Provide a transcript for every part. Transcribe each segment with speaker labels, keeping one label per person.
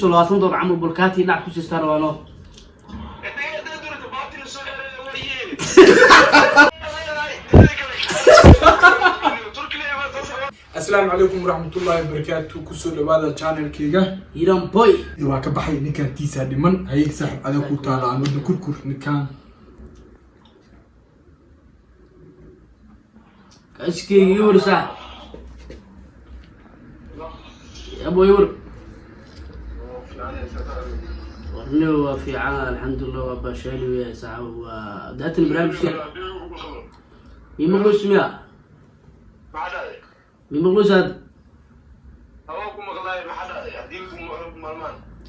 Speaker 1: $20 camal bulkaatii dhac ku siistaa rabaano.
Speaker 2: Asalaamu calaykum waraxmatullaahi wabarakaatu. Kusoo dhawaada channelkayga.
Speaker 1: Hiiraan boy.
Speaker 2: Waa ka baxay ninkan, tiisaa dhiman. Hayig saaxib, adag ku taala aan wadna kurkur ninkan.
Speaker 1: Kaaskeyga iwar saax abo iwar. Warniyo waa fiican, alxamdulilah, waa baashaali weya saaxib. Waa daatan barnaamijka mimaqluus miya? Mimaqluus had?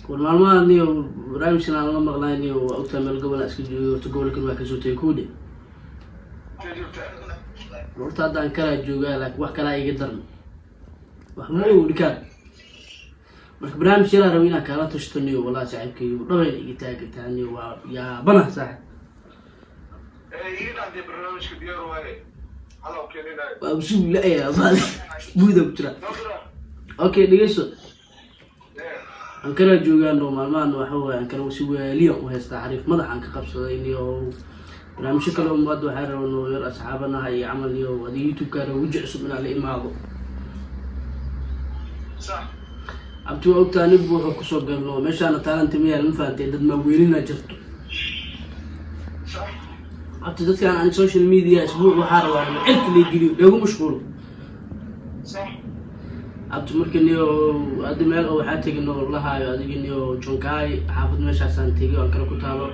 Speaker 1: War maalmaha niyo barnaamijkan aan la maqlaay niyo, waa ogtaa meel gobol aan iska joogay. Horta gobolkan waa kasoo tagay kuwdhe. Horta hadda aan kalaa joogaa, laakiin wax kalaa iga daran, wax ma ogu dhikaan. Marka barnaamij yaraa rabo inaan kaala tashto niyo. Wallahi saaxiibkaygu dhabayna iga taagantaa niyo, waa yaabana saaxib. Waa usuub la-ya baali buuda ku jira. Okay, dhegeyso, aan kalaa joogaano maalmahan waxa waaye aan kala si waaliya u haystaa, xariif madax aan ka qabsaday niyo. Barnaamijyo kale oo hadda waxaa rabano yar asxaabanaha iyo camal niyo, adiga YouTube-kaa rabo weji cusub inaan la imaado. Abti, waa ogtaa nin wuxuu kusoo galno meeshaana taalanta ma yaal, ma fahantay? Dad maaweelina jirto abti. Dadkaan ani social media isbuuc waxaa rabaa cirka lay geliyo, lagu mashquulo abti. Marka niyo hadda meel oo waxaa tegin oo lahaayo adiga niyo Jonkaay, xaafad meeshaasaan tegay oo aan kale ku taalo,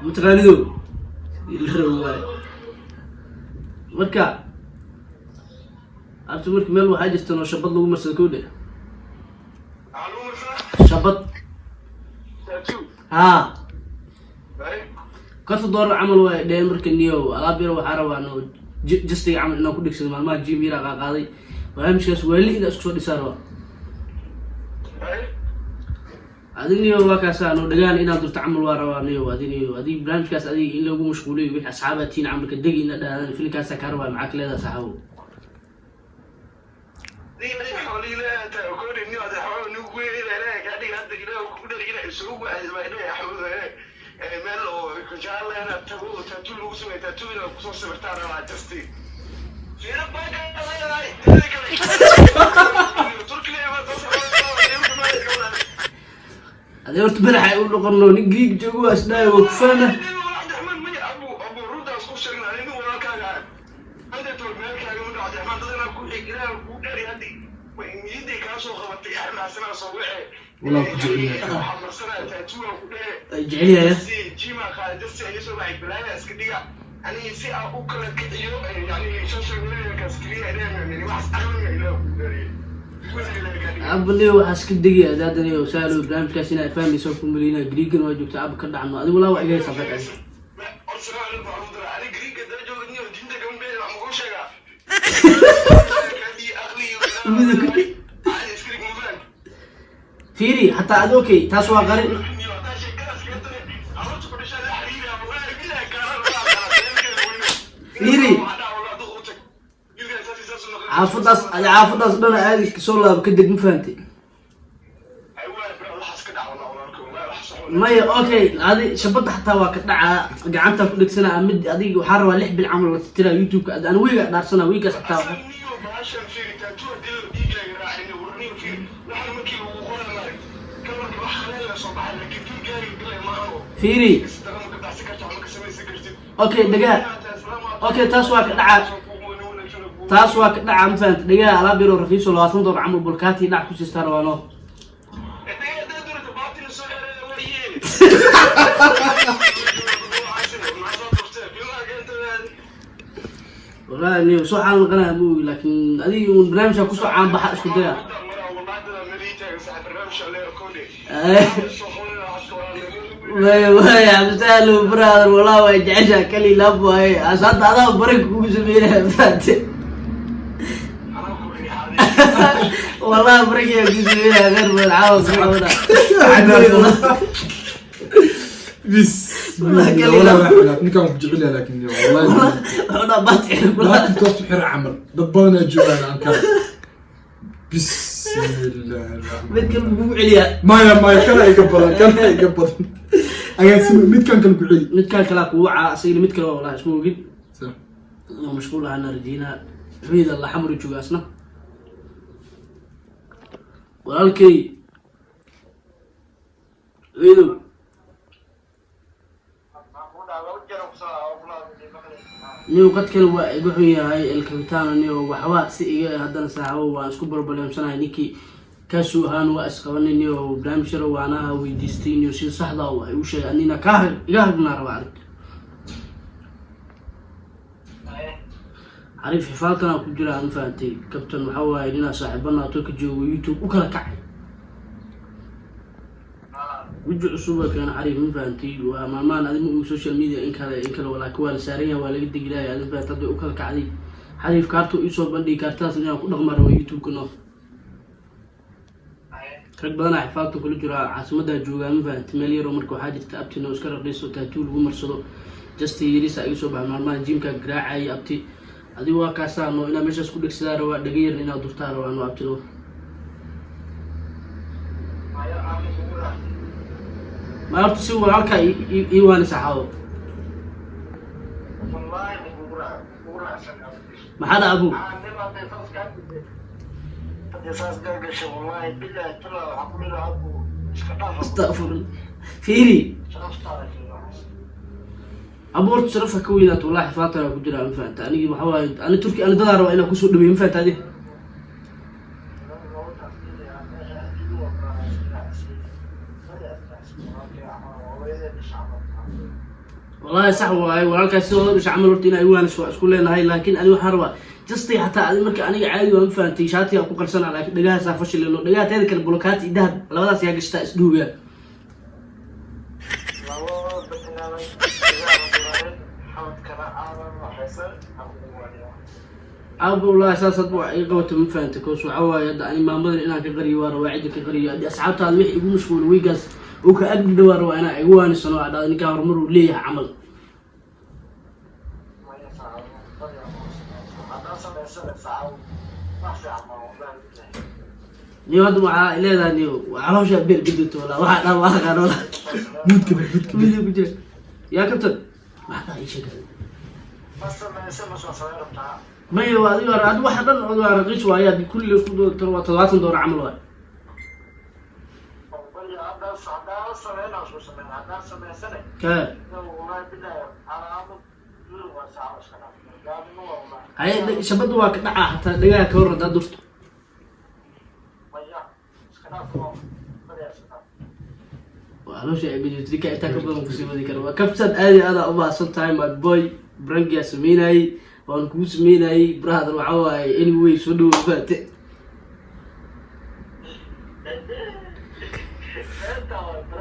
Speaker 1: mataqaanido la rabo waaye. Marka abti, marka meel waxaa jirta noo shabad lagu marsado kowdhe, shabad haa, $50 camal waay dheheen. Marka niyo alaab yar waxaa rabaa no jastiga camal inaan ku dhigsado. Maalmaha gym yaraa qaaqaaday, barnaamijkaas waali inaa isku soo dhisaa rabaa. Adig niyo waa kaasaa no dhagaan inaad durto camal waa rabaa niyo. Adig niyo, adig barnaamijkaas adig in lagu mashquuliyo wixii asxaabaa tiin camalka degi ina dhahdaan filinkaasa kaa rabaa. Maxaa ka leedaha, saxaabo? Adee horta madaxa u noqono nin Greek joogo waa isdhahay, waa kufaana.
Speaker 2: Walaa ku jecel yahay.
Speaker 1: Jecel yahay. Abaniyo waxaa iska degaya adaadaniyo saalo barnaamijkaas inaa fahmayso ku maleyna. Greegan waa joogta ab, ka dhacno adigu walaa waa iga haysaa fadci. Fiiri hataa adi, okay, taas waa qarin. Fiiri, xaafadaas adi, xaafadaas dhana aadi kasoo laabo ka deg, ma fahantay? Maya, okay, adi shabadda xataa waa ka dhacaa, gacanta ku dhegsanaa mid. Adiga waxaa rabaa 6 bil camal la titiraa YouTube-ka. Adi ana wiiga dhaarsana wiigaas xataa fiiri. Okay, dhegaha, okay, taas waa ka dhacaa, taas waa ka dhacaa, ma fahanta? Dhegaha alaab yaroo rakiiso $20 camal bulkaatii dhac ku siistaa rabaano. Wallahi niyo soo xaan laqanaya ma ogi, laakiin adiga uun barnaamijka kusoo caanbaxa isku daya. Way way Cabdisahlo brother, wallahi way jeceshaa kali laab waaye. As hadda adaa baranka kugu sameynaya, ma fahante? Wallahi barankiyaa kugu sameynaya khayr badan caawa ku qabana.
Speaker 2: Bis.
Speaker 1: Walaa kali
Speaker 2: walaa
Speaker 1: laab.
Speaker 2: Waa xilaaf ninkan, waan ku jecel yahay laakiin wallahi
Speaker 1: Wuxuu dhaa baati xir kula.
Speaker 2: Laakiin toos u xira camal dad badanaa joogaan aan kale. Bismillahi raxmaan.
Speaker 1: Mid kale kugu celiyaa?
Speaker 2: Maya, maya, kana iga badan, kana iga badan. Agaasime, midkan kale ku celi.
Speaker 1: Midkaan kalaa kugu wacaa, asagana mid kale waa, wallahi isma ogin.
Speaker 2: Sax.
Speaker 1: Oo mashquul ahaana rajeynaa. Cubeyd alla xamri jooga asna, walaalkay Cubeydow. Niw, qadkan waa iga xun yahay, El Capitano. Niw, waxba si iga haddana saaxibo waan isku barbareemsanahay. Ninkii kaasuu ahaan waa isqabanay. Niw, barnaamij yaro waanaha weydiistay. Niw, sida saxda ah waa igu sheegay, anina kaa iga hagnaa raba arag. Xariif xifaaltanaa ku jira, aan fahantay, kabtan. Waxaa waaye ninaa saaxiibana to ka joogo YouTube u kala kacay, weji cusub waa keena xariif, ma fahantay? Waa maalmahan adima og social media in kale in kale, walaakin waa la saaran yahay, waa laga degi lahay, adin fahantay? Hadda u kala kacday xariif, kaarta iisoo bandhigi, kaartadaas inaan ku dhaqma raba YouTube-ka. No, rag badanaa xifaalta kula jira, caasimaddaa joogaa, ma fahantay? Meel yaroo marka waxaa jirta abtino iska raqiiso, tattoo lagu marsado, just yarisa iga soo baxay maalmahan, gymka garaacayay. Abti, adiga waa kaasaa no, inaa meeshaas ku dhegsadaa rabaa, dhaga yarna inaad durtaa rabaa, no abtino. Ma horta si walaalkaa ii waanisa xawo? Maxaa dhaca, abu? Astaqfirullah, fiiri abu, horta sharafta ka weynaato, wallahi xifaatana ku jira, ma fahanta? Anigi waxa waaye ani Turki, ani dadaa rabaa inaan kusoo dhaweeyo, ma fahanta adi? Wallahi sax waaye, walaalkaas sidooda dhasha camal horta inaa iwaaniso waa isku leenahay, laakiin ani waxaan rabaa justay xataa adi marka aniga caadi waa, ma fahantay? Shaatiga ku qarsana, laakiin dhagahaasaa fashilino. Dhagaha teeda kale bulukaati iyo dahab labadaas yaa gashtaa isdhuugaa. Aabo, wallahi saas hadba wax iga qabata, ma fahantay? Koos waxaa waaye hadda ani maamadan inaan ka qariyo waa rabaa, cidda ka qariyo, haddii asxaabtaada wixii igu mashquulo weygaas oo ka ag dhawaa rabaa inaa igu waanisano, aa dhahda ninkaa horumar uu leeyahay camal. Niyo, hadda waxaa leedahay niyo calooshaa beer gadito, walaa waxaa dhaa waa aqaan walaa.
Speaker 2: Muudka bix, muudka bix.
Speaker 1: Video ku jira yaa kabtan, maxaa dhaha ii sheeg? Maya, waa adiga adi waxa dhan waa raqiis waaye, haddii kulli isku daro waa $70 camal waay. Ka haye, shabadda waa ka dhacaa xataa dhagaha ka hor haddaad durto. Waa caloosha ay gaduudrika intaa ka badan kusii wadi kara. Waa kabtan, aad iyo aad aa u mahadsan tahay, my boy. Brangiyaa sameynayay, waan kugu sameynayay, brother. Waxaa waaye anyway, soo dhawow, faate.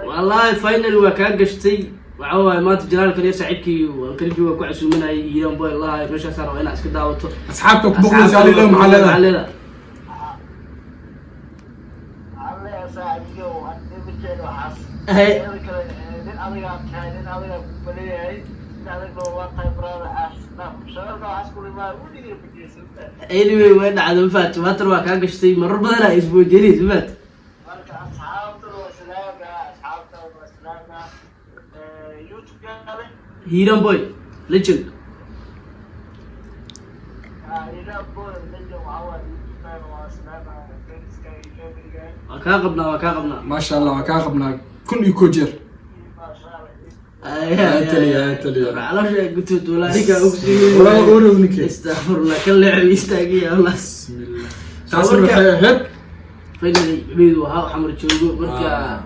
Speaker 1: Wallahi finally waa kaa gashtay. Waxa waaye maanta jalaalkan iyo saaxiibkii waan kala jooga ku casuumanayay, Hiiraan boy lahay, meeshaasaa rabaa inaad iska daawato.
Speaker 2: Asxaabta ku boqolaysa alila, maxaa leedahay?
Speaker 1: Leedahay? Hey. Anyway, way dhacda, ma fahat? Maantana waa kaa gashtay, marar badanaa isboojeynaysa, ma fahat? Hiiraan boy legend. Waa kaa qabnaa, waa kaa qabnaa.
Speaker 2: Maasha Allah, waa kaa qabnaa 1001 jeer. Taliya, taliya.
Speaker 1: Caloosha gutood walaa ninkaa
Speaker 2: Walaa oorow ninkii.
Speaker 1: Astaqfirullah, ka leexo istaagiya wallah.
Speaker 2: Bismillah, taasna waxay ahayd.
Speaker 1: Finally Cubeyd waxaa xamar joogo marka
Speaker 2: Ah.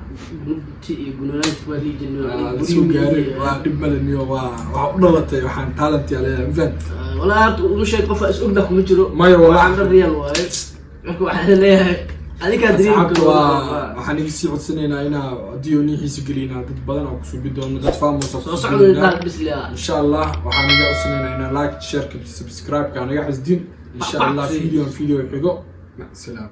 Speaker 1: gunti iyo gunaanaanti waa liijin.
Speaker 2: Waa la soo gaaray, waa dhib male niyo, waa waxaa u dhalatay, waxaan talent yaa leeyahay, ma fahanti?
Speaker 1: Walaa horta uma sheeg, qofa is ogna kuma jiro.
Speaker 2: Maya, walaa.
Speaker 1: Waxaan dhan real waaye. Marka waxaan leeyahay adinkaa
Speaker 2: Asxaabta waa
Speaker 1: dreamka
Speaker 2: waxaan iga sii codsanaynaa inaa haddii oo niixiisa gelinaa dad badan oo kusubi doono, dad famous oo
Speaker 1: soo
Speaker 2: kusubi
Speaker 1: socda
Speaker 2: doonaa.
Speaker 1: intaa bisliya.
Speaker 2: Insha Allah waxaan iga codsanaynaa inaa like, share, subscribe ka naga xasdin, insha
Speaker 1: Bac, bac,
Speaker 2: Allah.
Speaker 1: please.
Speaker 2: Video video xigo, mac salaam.